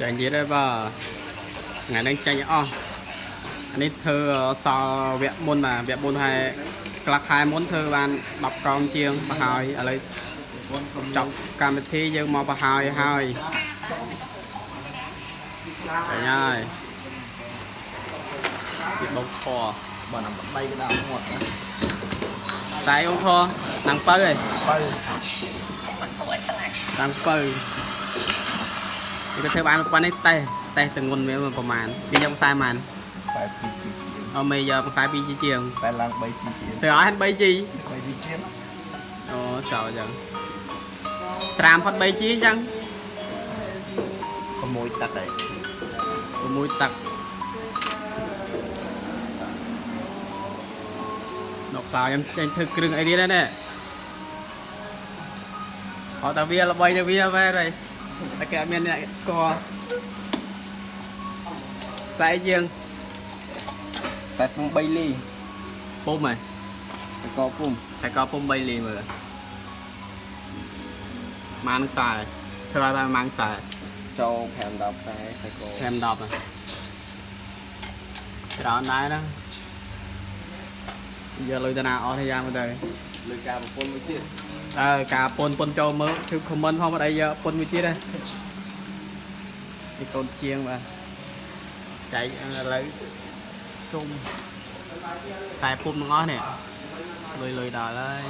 ចាញ់ទៀតហើយបាទថ្ងៃនេះចាញ់អស់អានេះធ្វើសល់វគ្គមុនបាទវគ្គមុនហើយខ្លះខែមុនធ្វើបាន10កងជាងប្រហើយឥឡូវចប់កម្មវិធីយើងមកប្រហើយហើយចាញ់ហើយពីបងខ បើណាំ3កណ្ដាលមាត់ណា តែបងខណាំងពៅឯង បើ ណាំងពៅនេះក៏ធ្វើបានប៉ុណ្ណេះតេតេតងុនវាប្រហែលពីយកខ្សែប៉ុន្មាន បែប2ជីជាង អមេយកខ្សែ2ជីជាង តែឡើង3ជីជាង ធ្វើឲ្យ 3G 3ជីជាង អូចោលអញ្ចឹងត្រាមផុត 3G អញ្ចឹង 6ទឹកហើយ 6ទឹកដកខ្លោខ្ញុំចេញធ្វើគ្រឿងអីទៀតហ្នឹងអត់តែវាល្បីតែវាមែនហើយតែគេអត់មានអ្នកស្គាល់ស្អែកជាង តែពុំ3លី ពុំហ៎ តកពុំ តែក៏ពុំ3លីមើលម៉ានខ្សែធ្វើឲ្យបានម៉ានខ្សែ ចូល5 10ខ្សែតក 5 10ហ៎ច្រើនដែរណាយកលុយទៅណាអស់ទេយ៉ាងមើលទៅ លើការប្រពន្ធមួយទៀត អើការពុនពុនចូលមើលគឺ comment ផងអត់អីយកពុនមួយទៀតទេនេះកូនជាងបាទចែកឥឡូវជុំខ្សែពុំទាំងអស់នេះលុយលុយដល់ហើយ